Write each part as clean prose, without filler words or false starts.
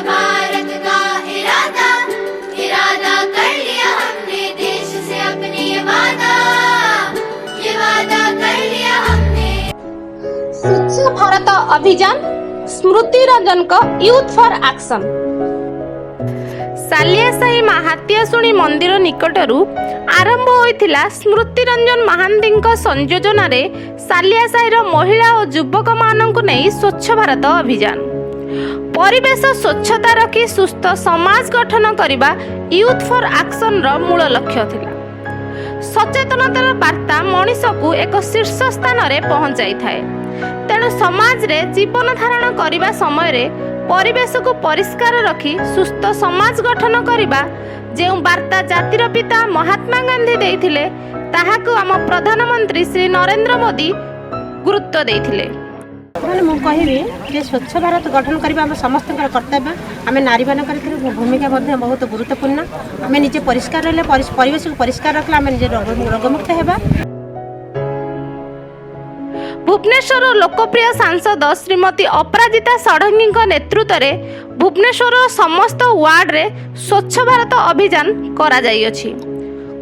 भारत का इरादा, इरादा कर लिया हमने देश से अपने ये वादा, ये वादा कर लिया हमने। ସ୍ୱଚ୍ଛ ଭାରତ ଅଭିଯାନ, ସ୍ମୃତି ରଞ୍ଜନଙ୍କ ୟୁଥ୍ ଫର୍ ଆକ୍ସନ୍। ସାଲିଆସାହି ମା ହାତିଆଶୁଣୀ ମନ୍ଦିର ନିକଟରୁ ଆରମ୍ଭ ହୋଇଥିଲା ସ୍ମୃତି ରଞ୍ଜନ ମହାନ୍ତିଙ୍କ ସଂଯୋଜନାରେ ସାଲିଆସାହିର ମହିଳା ଓ ଯୁବକମାନଙ୍କୁ ନେଇ ସ୍ୱଚ୍ଛ ଭାରତ ଅଭିଯାନ। ପରିବେଶ ସ୍ୱଚ୍ଛତା ରଖି ସୁସ୍ଥ ସମାଜ ଗଠନ କରିବା ୟୁଥ୍ ଫର୍ ଆକ୍ସନ୍ର ମୂଳ ଲକ୍ଷ୍ୟ ଥିଲା। ସଚେତନତାର ବାର୍ତ୍ତା ମଣିଷକୁ ଏକ ଶୀର୍ଷ ସ୍ଥାନରେ ପହଞ୍ଚାଇଥାଏ। ତେଣୁ ସମାଜରେ ଜୀବନ ଧାରଣ କରିବା ସମୟରେ ପରିବେଶକୁ ପରିଷ୍କାର ରଖି ସୁସ୍ଥ ସମାଜ ଗଠନ କରିବା ଯେଉଁ ବାର୍ତ୍ତା ଜାତିର ପିତା ମହାତ୍ମା ଗାନ୍ଧୀ ଦେଇଥିଲେ, ତାହାକୁ ଆମ ପ୍ରଧାନମନ୍ତ୍ରୀ ଶ୍ରୀ ନରେନ୍ଦ୍ର ମୋଦି ଗୁରୁତ୍ୱ ଦେଇଥିଲେ। ମାନେ ମୁଁ କହିବି ଯେ ସ୍ୱଚ୍ଛ ଭାରତ ଗଠନ କରିବା ଆମ ସମସ୍ତଙ୍କର କର୍ତ୍ତବ୍ୟ। ଆମେ ନାରୀମାନଙ୍କର ଏଥିରେ ଭୂମିକା ମଧ୍ୟ ବହୁତ ଗୁରୁତ୍ୱପୂର୍ଣ୍ଣ। ଆମେ ନିଜେ ପରିଷ୍କାର ରହିଲେ, ପରିବେଶକୁ ପରିଷ୍କାର ରଖିଲେ ଆମେ ନିଜେ ରୋଗମୁକ୍ତ ହେବା। ଭୁବନେଶ୍ୱର ଲୋକପ୍ରିୟ ସାଂସଦ ଶ୍ରୀମତୀ ଅପରାଜିତା ଷଡ଼ଙ୍ଗୀଙ୍କ ନେତୃତ୍ୱରେ ଭୁବନେଶ୍ୱରର ସମସ୍ତ ୱାର୍ଡରେ ସ୍ୱଚ୍ଛ ଭାରତ ଅଭିଯାନ କରାଯାଇଅଛି।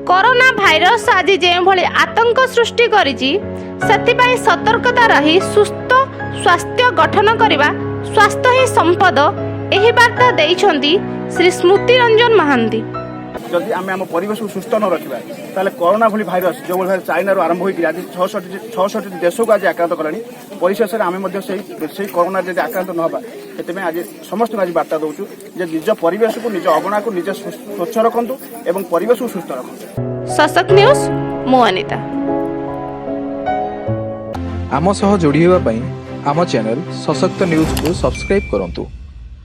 କରୋନା ଭାଇରସ ଆଜି ଯେଉଁଭଳି ଆତଙ୍କ ସୃଷ୍ଟି କରିଛି, ସେଥିପାଇଁ ସତର୍କତା ରହି ସୁସ୍ଥ ସ୍ୱାସ୍ଥ୍ୟ ଗଠନ କରିବା, ସ୍ୱାସ୍ଥ୍ୟ ହିଁ ସମ୍ପଦ, ଏହି ବାର୍ତ୍ତା ଦେଇଛନ୍ତି ଶ୍ରୀ ସ୍ମୃତି ରଞ୍ଜନ ମହାନ୍ତି। ଯଦି ଆମେ ଆମ ପରିବେଶକୁ ସୁସ୍ଥ ନ ରଖିବା, ତାହେଲେ କରୋନା ଭଳି ଭାଇରସ ଯେଉଁଭଳି ଭାବେ ଚାଇନାରୁ ଆରମ୍ଭ ହୋଇକି ଆଜି 66 ଦେଶକୁ ଆଜି ଆକ୍ରାନ୍ତ କଲାଣି, ପରିଶେଷରେ ଆମେ ମଧ୍ୟ ସେଇ କରୋନା ଯଦି ଆକ୍ରାନ୍ତ ନ ହେବା, ସେଥିପାଇଁ ଆଜି ସମସ୍ତଙ୍କୁ ଆଜି ବାର୍ତ୍ତା ଦେଉଛୁ ଯେ ନିଜ ପରିବେଶକୁ, ନିଜ ଅଗଣାକୁ ନିଜେ ସ୍ୱଚ୍ଛ ରଖନ୍ତୁ ଏବଂ ପରିବେଶକୁ ସୁସ୍ଥ ରଖନ୍ତୁ। ସଶକ୍ତ ନ୍ୟୁଜ୍, ମୁଁ ଅନିତା। ଆମ ସହ ଯୋଡ଼ି ହେବା ପାଇଁ ଆମ ଚ୍ୟାନେଲ ସଶକ୍ତ ନ୍ୟୁଜକୁ ସବସ୍କ୍ରାଇବ୍ କରନ୍ତୁ।